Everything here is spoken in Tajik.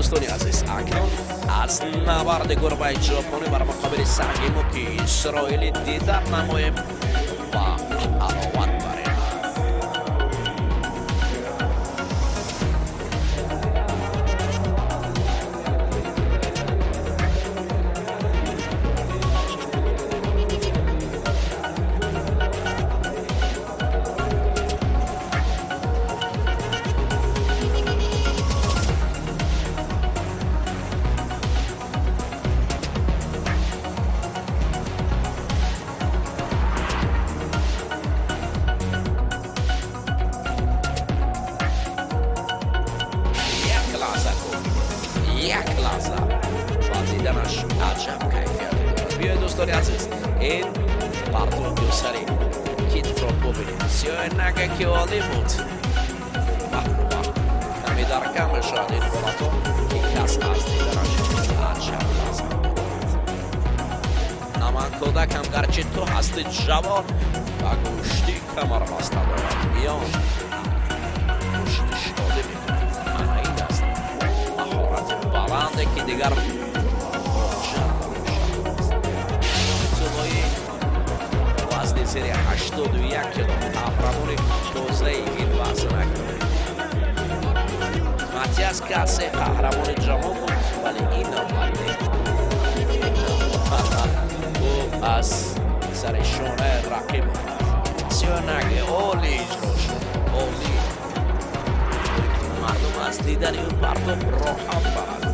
Дӯстони азиз, акнун аз набарди гурбаи ҷопонӣ бар муқобили саги муки исроилӣ дидан намоем ва ҳаловат барем. Як лаҳза кофӣ буд, як лаҳза, ва диданаш аҷаб кайфияте дорад. Биёед, дӯстони азиз, ин партоби сари китро бубинем. Сиёнага ки олӣ буд. Баҳ баҳ, каме дар кам мешавад ин ҳолатҳо, ки кас аз диданаш аҷаб лаззат мебарад. На, ман кӯдакам, гарчи ту ҳасти ҷавон, ба гӯшти камар баста дорад миён, гӯшти шодӣ мекунад. Ана ин аст маҳорати баланде, ки дигар ҳоҷат барои шаҳр аст. Тиллои вазни зери 81 кило, қаҳрамони тозаи ин вазнак Матиас Касе қаҳрамони ҷаҳон буд, вале ин навбат не. Ӯ аз сари шонаи рақиб омад. Сиёнаги олӣ иҷро шуд, олӣ. Мардум аз дидани ӯ партоб роҳат барад.